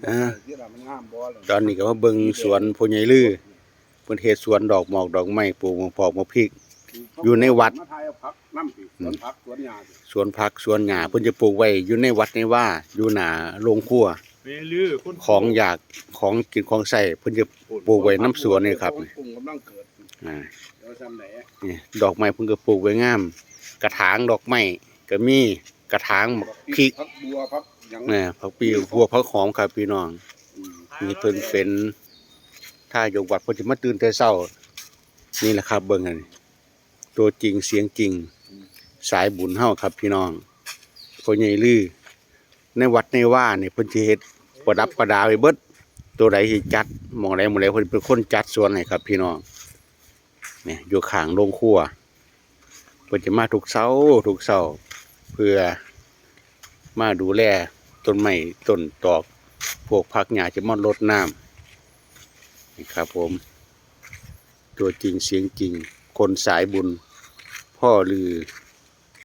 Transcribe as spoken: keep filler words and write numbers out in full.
อ่า ตอนนี้ก็มาเบิ่งสวนพ่อใหญ่ลือ เพิ่นเฮ็ดสวนดอกหมากดอกไม้ ปลูกหมากพร้อกหมากพริก อยู่ในวัด มาถ่ายเอาผักนำสิ อืม สวนผักสวนหญ้าสิ สวนผักสวนหญ้า เพิ่นจะปลูกไว้อยู่ในวัดในวา อยู่หน้าโรงครัว แม่ลือคน ของอยากของกินของใช้เพิ่นจะปลูกไว้นำสวนนี่ครับ กุ้งกำลังเกิด อ่า เดี๋ยวซ้ำไหน นี่ดอกไม้เพิ่นก็ปลูกไว้งาม กระถางดอกไม้ก็มี กระถางหมากพริก ผักบัวผักหยัง นะผักปีบัวผักหอมครับพี่น้อง อืม นี่เพิ่นเป็นทายกวัด เพิ่นจะมาตื่นแต่เช้า นี่แหละครับ เบิ่งกัน ตัวจริงเสียงจริง สายบุญเฮาครับพี่น้อง พ่อใหญ่ลือ ในวัดในวานี่เพิ่นสิเฮ็ดประดับประดาไว้เบิด ตัวใดสิจัด หม่องใดหม่องใด เพิ่นเป็นคนจัดสวนให้ครับพี่น้อง เนี่ย อยู่ข้างโรงครัว เพิ่นจะมาทุกเช้าทุกเช้า เพื่อมาดูแลต้นไม้ต้นตอก พวกผักหญ้าจะมารดน้ำ นี่ครับผม ตัวจริงเสียงจริง คนสายบุญ พ่อลือ